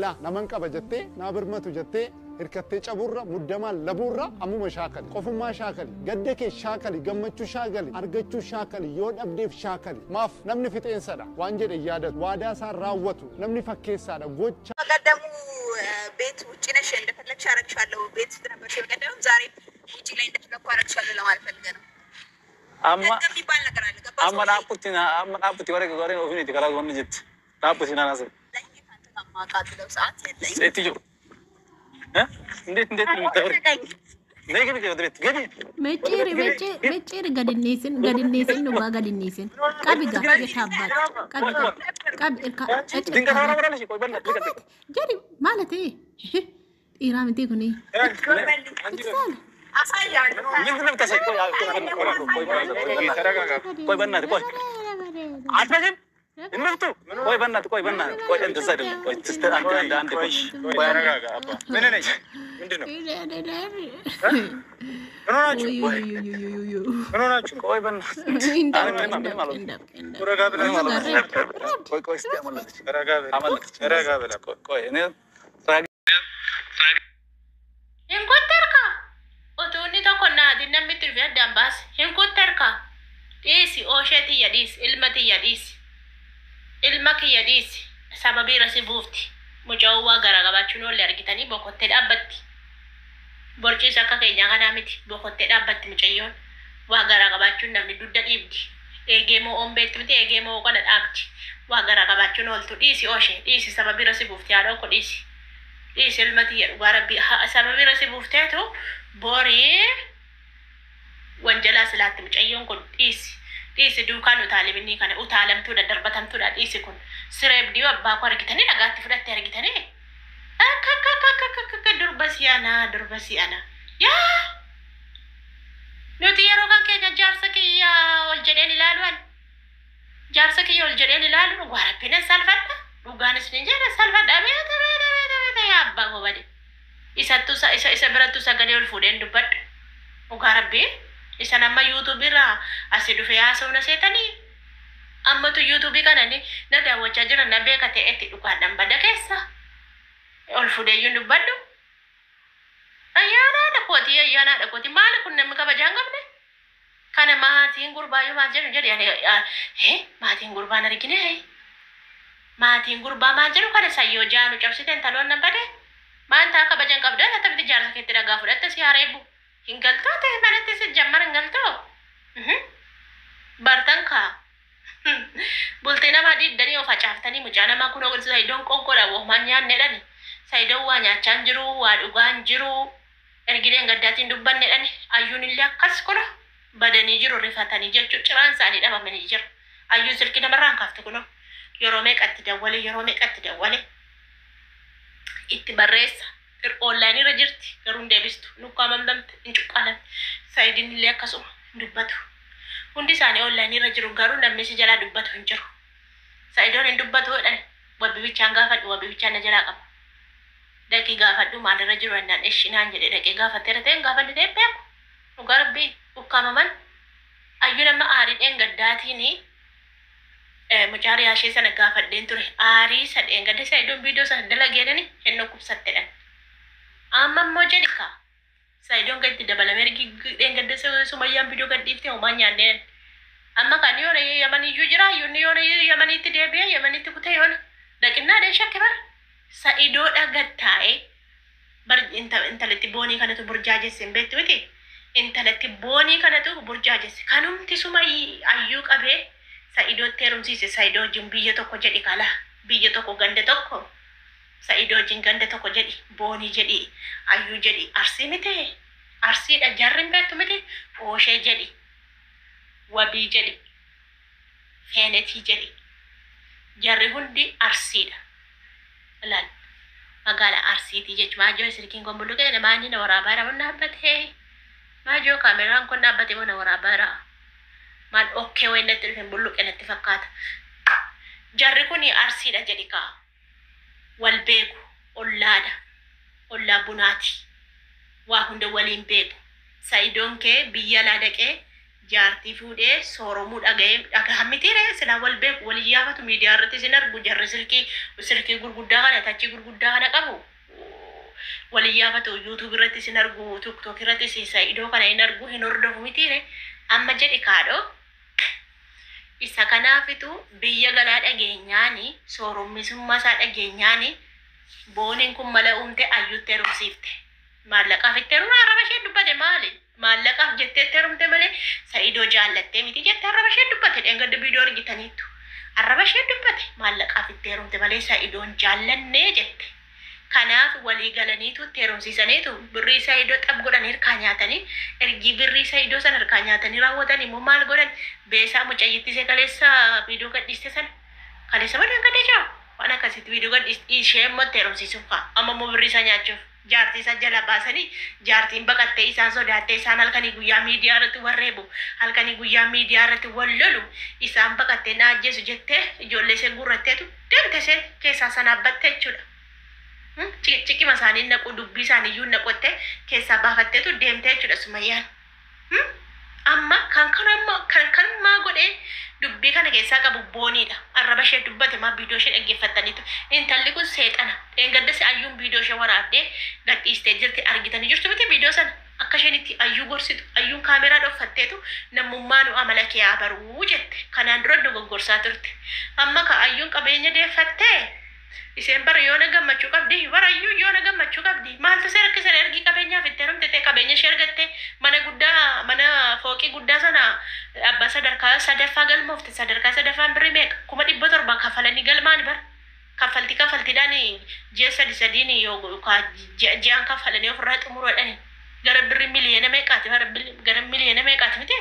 Laa naman qaba jettee naa birmatu jettee hirkattee caburra muddamaan labuurra ammuma shaakali. Qofummaa shaakali. Gadda kee shaakali. Gammachuu shaakali. Argachuu shaakali. Yoo dhabdeef shaakali. Maaf namni fixeensadha. Waan jedhe hin yaadatu. Waadaa isaan raawwatu. Namni fakkeessaadha. Gocha በቀደሙ ቤት ውጭ ነሽ እንደፈለግሽ አረግሻለሁ። ቤት ውስጥ ነበርሽ በቀደም፣ ዛሬ ውጭ ላይ እንደፈለግኩ አረግሻለሁ ለማለት ፈልገህ ነው። Amma ህግ የሚባል ነገር አለ። ገባ amma dhaabbutti na amma dhaabbutti warra warreen ofiin itti karaa wanni jetti dhaabbutti naan haasa'e. ላይ ከአንተ ጋር የማቃጥለው ሰዓት የለኝም። ሴትዮ እ እንዴት እንዴት ነው የምታወሪው? ነይ ግቢ ወደ ቤት ግቢ። Micciiri micciiri gadinniisin gadinniisin dhugaa gadinniisin qabi gaa የታባት qabi gaa qabi irka ድንገት አወራ በላለሽ። ቆይ በእናትህ ልቀቅ። jedhi maal ta'e dhiiraa miti kuni ibsaala. አሳያለሁ። ምንድን ነው የምታሳይ? ቆይ ቆይ ቆይ ቆይ በእናትህ ቆይ አትመጭም? እንምጡ። ቆይ በእናትህ ቆይ በእናትህ ቆይ እንደዛ አይደለም። ቆይ ትስተ አንድ አንድ አንድ ቆይ ቆይ ተረጋጋ አባ። ምን ነች? ምንድን ነው? ምን ሆናችሁ? ምን ሆናችሁ? ቆይ በእናትህ ምንም አልሆንም። ረጋ ብለህ ቆይ ቆይ እስኪ አመለጠች ረጋ ብለህ አመለጠች። ረጋ ብለህ ቆይ ቆይ እኔ Hin kottarka. Utuu inni tokko naatiin namni itti dhufee addaan baase. Hin kottarka. Dhiisi ooshee tiyya dhiisi. Ilma tiyya dhiisi. Ilma kiyya dhiisi. Sababii irra si buufti. Mucaan waa garaa qabaachuun oolle argitanii bokottee dhaabbatti. Borciis akka keenyaa kanaa miti. Bokottee dhaabbatti mucayyoon. Waa garaa qabaachuun namni dugda dhiibdi. Eegee moo ombeetti miti eegee moo kana dhaabdi. Waa garaa qabaachuun ooltu dhiisi ooshee dhiisi sababii irra si buufti haadha okko dhiisi. Dhiisi ilma tiyya dhugaa rabbii sababii irra si buufteetu borii wanjalaa silaatti mucayyoon kun dhiisi. Dhiisi duukaan utaalibinii kana utaalamtuudha darbatamtuudha dhiisi kun. Sireebdii abbaa koo argitanii dhagaatti fudhatte argitanii. Akka akka akka akka akka akka durba si'anaa durba si'anaa. Yaa nuti yeroo kan keenya jaarsa kiyya ol jedheen ilaaluan. Jaarsa kiyya ol jedheen ilaalu dhugaa rabbiin salfadha. Dhugaanis ni jedha salfadha. Beeta beeta beeta beeta yaa abbaa koo bade. Isattu isa isa birattu sagalee ol fuudheen dubbadhu. Dhugaa rabbii isa nama yuutuubii irraa asii dhufee haasa'u na seetanii. Ammatu yuutuubii kana ni na daawwachaa jira na beeka ta'etti dhugaadhaan bada keessa. Ol fuudheeyyuun dubbadhu. Ayyaana haadha kooti ayyaana haadha kooti maali kun namni kabajaa hin qabne? Kana maatiin gurbaayyuu maal jedhu jedhe ani maatiin gurbaan argine maatiin gurbaa maal jedhu kana sayyoo jaanu cabsite intaloon nan bade maan taa kabaja hin qabdu akkamitti jaarsa keetti dhagaa fudhatte si hareebu hin galtoo ta'e manatti si jammar hin galtoo bartan kaa bultee namaa diddanii of facaaftanii mucaa namaa kun oolchi sayidoon qonqoodha wohumaan nyaanne dhani sayidoon waa nyaachaa hin jiru waa dhugaa hin jiru ergideen gaddaatiin dubbanne dhani ayyuun illee akkas kuna badanii jiru rifatanii jechuun ciraan isaanii dhabamanii jiru ayyuun silkii namarraan kaafte kuno yeroo meeqatti dawwale yeroo meeqatti dawwale itti barreessa onlaayinii irra jirti garuu hin deebistu nukkaamamdamte hin cuqqaalamte sayidiin illee akkasuma hin dubbatu hundi isaanii onlaayinii irra jiru garuu namni si jalaa dubbatu hin jiru sayidoon hin dubbatu jedhan wabbi bichaan gaafadhu wabbi bichaan na jalaa qaba dhaqii gaafadhu maalirra jiru ennaan ishinaan jedhe dhaqee gaafatteera ta'e hin gaafanne ta'e beeku dhugaa rabbii ukkaamaman ayyuu nama aarii dheengaddaatiin mucaa riyaashee sana gaafadheen ture aarii isa dheengadde sayidoon viidiyoo sana dalageedhani hin dhukkubsattedhan amma immoo jedhi kaa sayidoon gadi dabalamee ergi dheengadde sumayyaan viidiyoo gad dhiifte homaa nyaanneen amma kan yoona yamaniyyuu jira yoonni yoona yamaniitti deebi'ee yamaniitti kutee yoona dhaqinnaa dheen shakke bara sayidoodha gad taa'ee bar intalatti boonii kanatu burjaajesse hin beektu miti intalatti boonii kanatu burjaajesse kanumti suma ayyuu qabee sa'idootti heerumsiise sa'idoo wajjin biyya tokko jedhi kala biyya tokko ganda tokko sa'idoo wajjin ganda tokko jedhi boonii jedhi ayyuu jedhi arsii miti arsiidha jarri hin beektu miti ooshee jedhi wabii jedhi feenetii jedhi jarri hundi arsiidha laal magaala arsiitii jechuun maajoo silkiin kun bulluqee namaa inni na waraabaa jira mun dhaabbatee maajoo kaameraan kun dhaabbatee moo na waraabaa jira maal okkee wayi natti dhufe bulluqe natti fakkaata jarri kun arsiidha jedhi kaa wal beeku ollaadha ollaa bunaati waa hunda waliin beeku sa'idoon kee biyya alaa dhaqee Jaartii fuudhee sooromuu dhaga'ee dhagahan mitiire silaa wal beeku wal iyyaafatu miidiyaa irratti isin argu jarri silkii silkii gurguddaa kana tachii gurguddaa kana qabu. Wal iyyaafatu YouTube irratti isin argu TikTok irratti isin Sa'idoo kana hin argu hin hordofu mitiire amma jedhi kaadhoo. Isa kanaafitu biyya galaa dhageenyaani soorommisummaa isaa dhageenyaani booniin kun mala uumte ayyuutti heerumsiifte. Maallaqaaf itti heerumte arraba ishee dubbate maali? Maallaqaaf jettee itti heerumte malee Sa'idoo jaallattee miti jettee arraba ishee dubbate dheengadda viidiyoo argitaniittu. Arraba ishee dubbate maallaqaaf itti heerumte malee Sa'idoon jaallannee jette. Kanaaf walii galaniitu itti heerumsiisaniitu birrii Sa'idoo xab godhanii harkaa nyaatanii ergii birrii Sa'idoo sana harkaa nyaatanii raawwatan immoo maal godhan beesaa mucayyittii ishee kaleessa viidiyoo gadhiiste sana kaleessa moo dheengadda jira waan akkasitti viidiyoo gadhiiste ishee immoo itti heerumsiisuuf ka'a amma immoo birrii isaa nyaachuuf jaartii isaa jala baasanii jaartiin baqattee isaan sodaattee isaan halkanii guyyaa miidiyaa irratti warreebu halkanii guyyaa miidiyaa irratti wal lolu isaan baqattee na ajjeesu jettee ijoollee ishee guurratteetu deemte isheen keessaa sanaabbatte jechuudha. Ciqima isaanii naqu dubbii isaanii iyyuu naqotte keessaa baafatteetu deemte jechuudha Sumayyaan. Amma kan kan kan maa godhee dubbii kana keessaa qabu booniidha. Arraba ishee dubbate maa viidiyoo ishee dhaggeeffattaniitu. Intalli kun seexana. Dheengaddas ayyuun viidiyoo ishee waraabdee gadhiistee jirti argitanii jirtu miti viidiyoo sana. Akka isheen itti ayyuu gorsitu ayyuun kaameraa dhokfatteetu namummaa nu amala kee haa baruu jette. Kanaan dura dogoggorsaa turte. Amma ka ayyuun qabeenya deeffattee isheen bara yoona gammachuu qabdi bara iyyuu yoona gammachuu qabdi maaltu see rakkisan ergii qabeenyaaf itti heerumte ta'e qabeenya ishee argatte mana guddaa mana fooqii guddaa sana abbaa sadarkaa sadaffaa galmoofte sadarkaa sadaffaan birrii meeqa 700,000 kaffalanii galmaan bara kaffaltii kaffaltiidhaan ji'a sadi sadiin yookaan ji'aan kaffalanii ofirraa xumuruudhaan gara birrii miliyoona meeqaati bara gara miliyoona meeqaati miti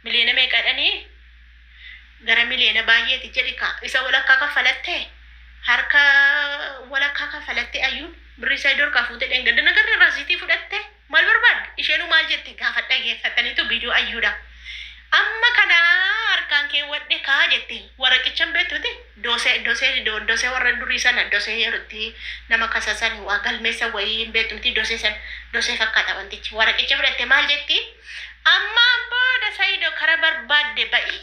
miliyoona meeqaadhanii gara miliyoona baay'eeti jedhi ka isa walakkaa kaffalattee harka walakkaa kaffalattee ayyuun birrii isaa iddoo harkaa fuutee dheengadda nagarra rasiitii fudhatte maal barbaadde isheenuu maal jette gaafa dhageeffataniitu viidiyoo ayyuudha. Amma kana harkaan keewwadhe kaa jette waraqichan beektuti doosee doosee doosee warra durii sana doosee yerootti nama kasasan waa galmeessa wayii hin beektuti doosee sana doosee fakkaata wantichi waraqicha fudhatte maal jetti ammaan booda Sa'idoo kara barbaadde ba'i.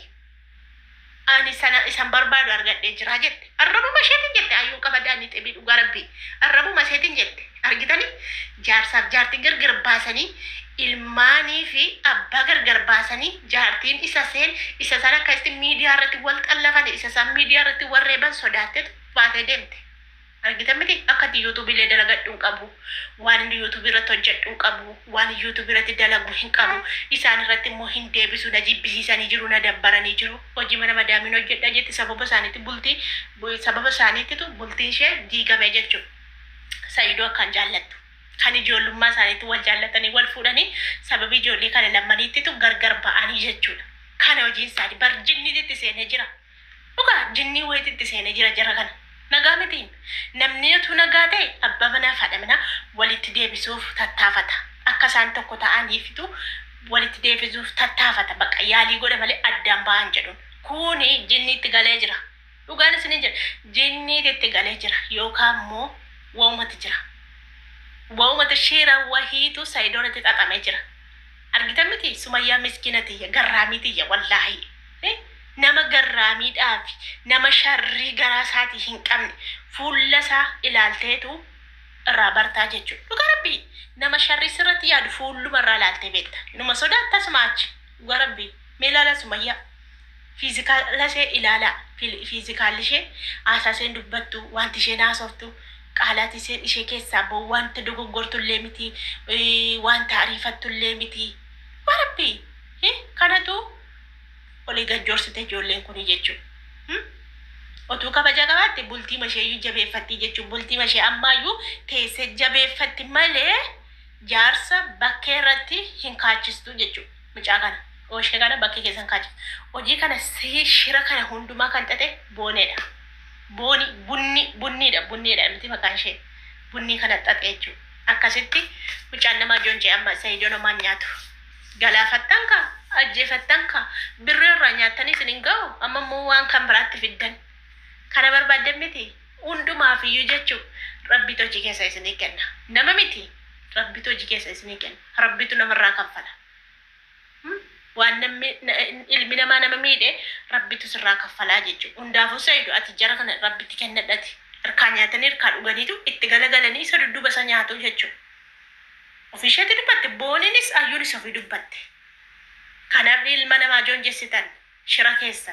Ani sana isan barbaadu argadhee jira jette. Arrabuma isheetiin jette ayyuun qabaddaa ni xibii dhugaa rabbii. Arrabuma isheetiin jette. Argitanii jaarsaaf jaartii gargar baasanii ilmaanii fi abbaa gargar baasanii jaartiin isa seen isa sana akkasitti miidiyaa irratti wal xallafan isa san miidiyaa irratti wal reeban sodaatteetu baatee deemte. Argitan miti akka ati yuutuubii illee dalagadhu hin qabu waan inni yuutuubii irratti hojjedhu hin qabu waan yuutuubii irratti dalagu hin qabu isaan irratti immoo hin deebisu na jibbisiisanii jiru na dabbaranii jiru hojii mana madaamiin hojjedha jetti sababa isaaniitti bultii sababa isaaniittitu bultiin ishee diigame jechuudha. Sa'idoo akkaan jaallattu kan ijoollummaa isaaniitti wal jaallatanii wal fuudhanii sababii ijoollee kana lamaniittitu gargar ba'anii jechuudha. Kana hojiin isaanii bar jinniitti seenee jira. Dhugaa jinnii wayiitti seenee jira jara kana. Nagaa miti. Namni utuu nagaa ta'e abbaa manaa fi haadha manaa walitti deebisuuf tattaafata. Akka isaan tokko ta'aniifitu walitti deebisuuf tattaafata. Bakka yaalii godha malee addaan ba'an jedhuun. Kuni jinniitti galee jira. Dhugaan isin jira. Jinniitti galee jira yookaan immoo waa'umatti jira. Waa'umatti shiira wahiitu Sa'idoorratti xaxamee jira. Argitan miti Sumayyaa miskiina tiyya garraamii tiyya wallaahi. Nama garraamiidhaaf nama sharrii garaa isaatii hin qabne fuula isaa ilaalteetu irraa bartaa jechuudha. Dhugaa rabbii nama sharrii sirratti yaadu fuulluma irraa ilaaltee beekta. Numa sodaattas achi. Dhugaa rabbii mee ilaalaa Sumayyaa. Fiizikaala ishee ilaalaa. Fiizikaalli ishee haasaa isheen dubbattu wanti isheen haasoftu qaalaati isheen ishee keessaa bahu wanta dogoggortu illee miti wanta ariifattu illee miti. Dhugaa rabbii kanatu olii gajjoorsite ijoolleen kuni jechuudha. Otuu kabaja qabaatte bultii isheeyyuu jabeeffatti jechuudha. Bultii ishee ammaayyuu teessee jabeeffatti malee jaarsa bakkee irratti hin kaachistu jechuudha. Mucaa kana. Ooshee kana bakkee keessa hin kaachistu. Hojii kana shira kana hundumaa kan xaxe booneedha. Booni bunni bunniidha bunniidha miti maqaan ishee. Bunni kana xaxe jechuudha. Akkasitti mucaan namaa joonjee amma Sa'idoon homaan nyaatu. Galaafattan kaa ajjeefattan kaa birrii irraa nyaattanii isin hin ga'u amma immoo waan kan biraatti fiddan. Kana barbaaddan miti hundumaaf iyyuu jechuudha. Rabbitu hojii keessa isinii kenna. Nama miti rabbitu hojii keessa isinii kenna. Rabbitu namarraa kaffala. Waan namni ilmi namaa nama miidhe Rabbitu sirraa kaffalaa jechuudha. Hundaafuu Sa'ido ati jara kana Rabbitti kennadhati. Harkaa nyaatanii harkaa dhuganiitu itti galagalanii isa dudduuba isa nyaatu jechuudha. Ofii isheetti dubbatte, Booniinis Ayyuunis ofii dubbatte. Kanaaf ilma namaa joonjessitan shira keessan.